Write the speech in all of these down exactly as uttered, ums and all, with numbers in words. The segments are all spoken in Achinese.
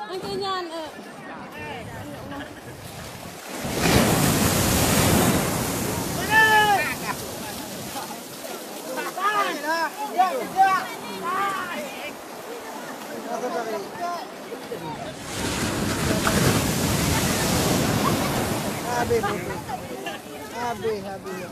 Angke nyan, eh. Habis, habis, habis.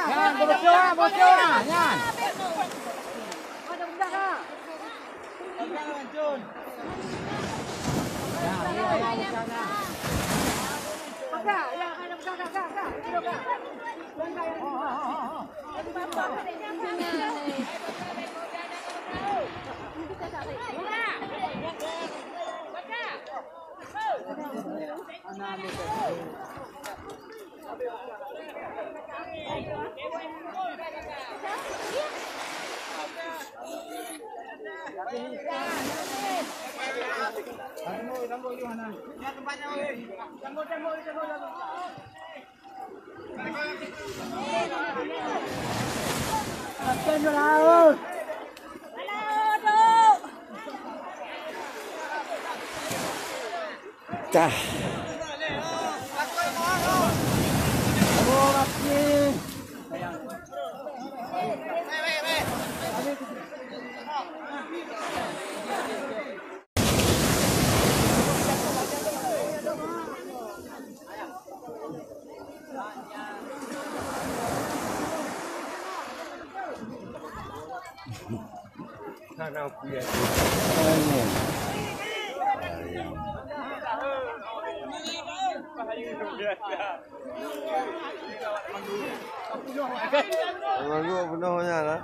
Nyan, bocor, bocor, nyan. Cah. Orang dua penuh nya lah.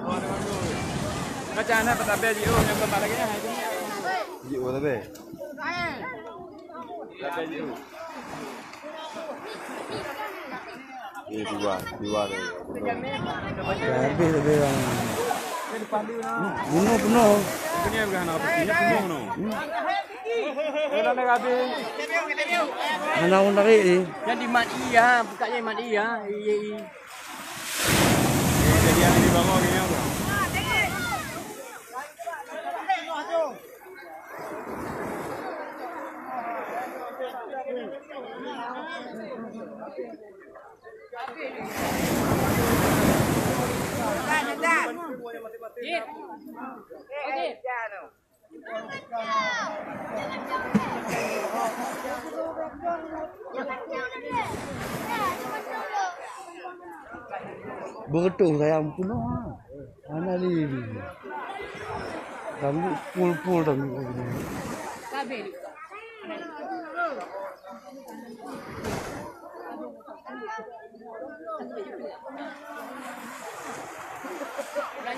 Macam mana petabel jiôh yang keempat lagi, eh? Jiôh tapi. Petabel jiôh. Eh, dua, dua ni. Dah habis tapi orang. Penuh, penuh. Ini bukan apa, ini penuh, no. Hmm. Hana orang tarik ni. Yang di mat i ya, buka je mat i ya. I, i, i. Jadi yang di bawah ni apa? Beureutoh sayang peunoh ha. Hana lé. Tangguk pul-pul tangguk.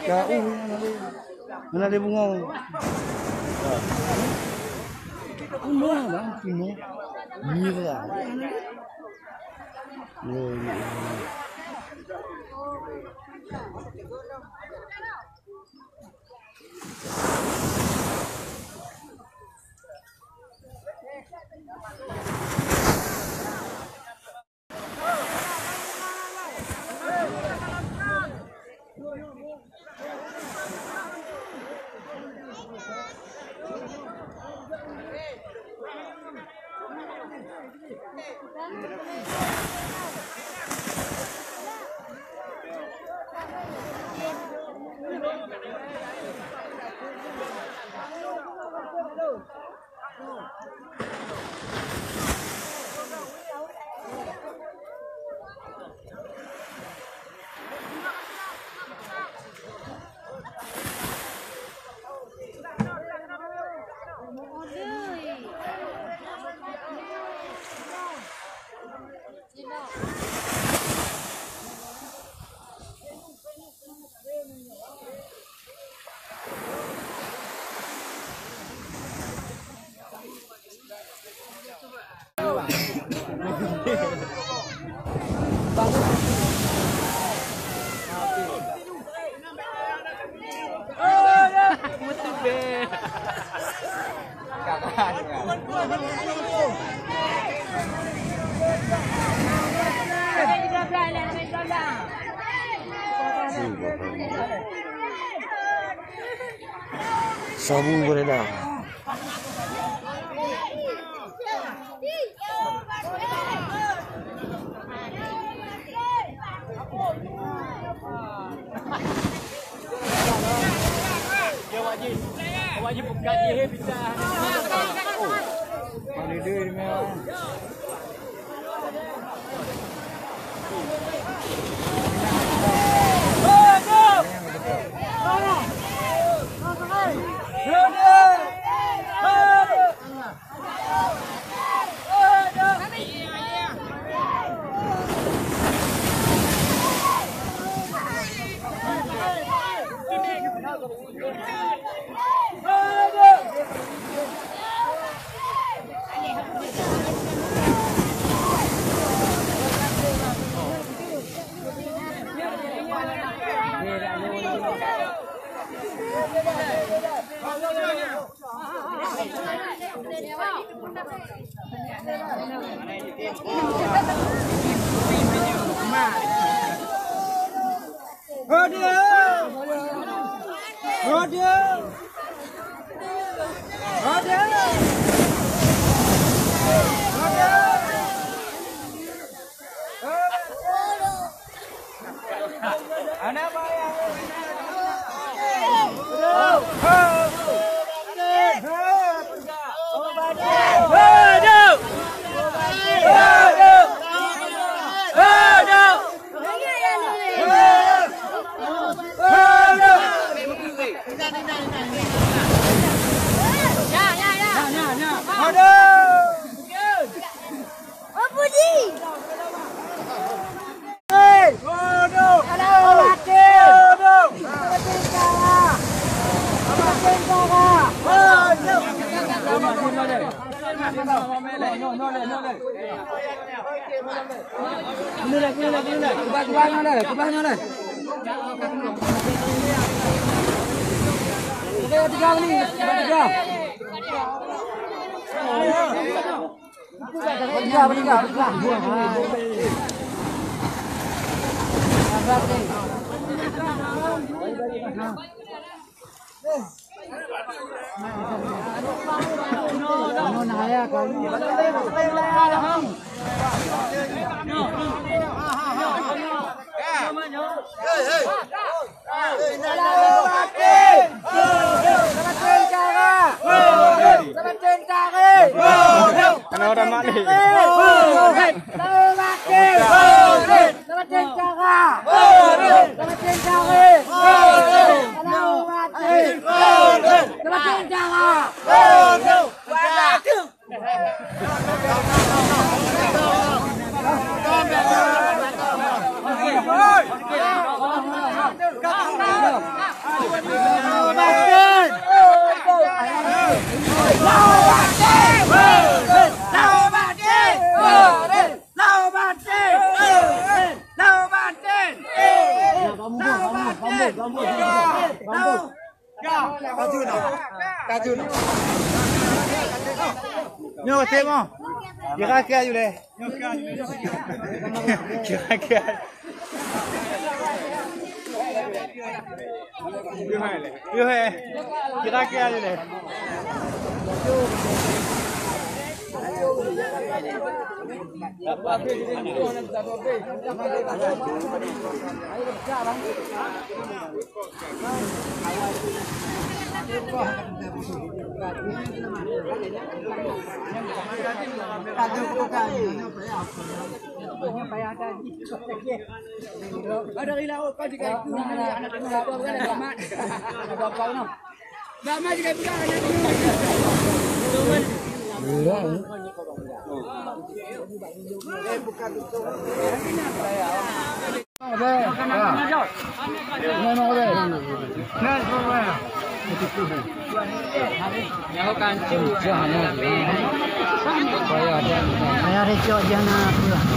Jauh, mana ada, mana ada bunga. Bunga bang, bunga. Merah. Yo, yo, yo. Sabu beredar. Nyoe, tengok. Kira-kira ayu leh. Kira-kira. Yuh, eh. Kira-kira ayu leh. Ayah Recok jangan pulang.